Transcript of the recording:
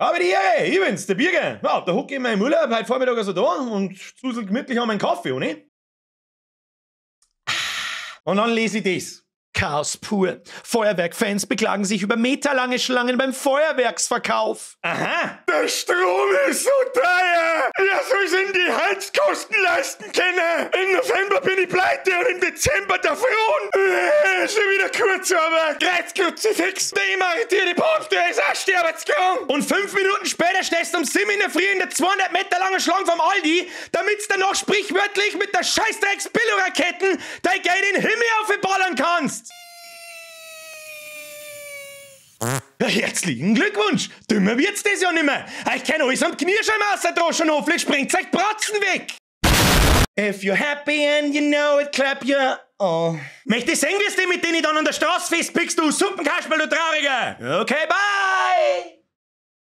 Aber die Ehre, ich bin's, der Birger. Ja, da hocke ich in meinem Urlaub heute Vormittag also da und zusel gemütlich an meinen Kaffee, oder? Und dann lese ich das. Chaos pur. Feuerwerkfans beklagen sich über meterlange Schlangen beim Feuerwerksverkauf. Aha. Der Strom ist so teuer. Wer soll sich die Heizkosten leisten können? Im November bin ich pleite und im Dezember der Fron. Schon wieder Kurzarbeit. Kreuzkruzifix. Der emeritierte Papst, der ist auch sterbenskrank. Und 5 Minuten später stehst du um 7 in der Früh in der 200 Meter langen Schlange vom Aldi, damit's danach sprichwörtlich mit der Scheißdrecks-Billo-Raketten dein Geld in den Himmel aufballern kannst. Herzlichen Glückwunsch! Dümmer wird's das ja nimmer! Ich kenn alles am Knirschelmasser droschen, hoffentlich springt's euch Bratzen weg! If you're happy and you know it, clap your... Oh. Möchte ich sehen, wirst du mit denen ich dann an der Straße festpickst, du Suppenkasperl, du Trauriger! Okay, bye!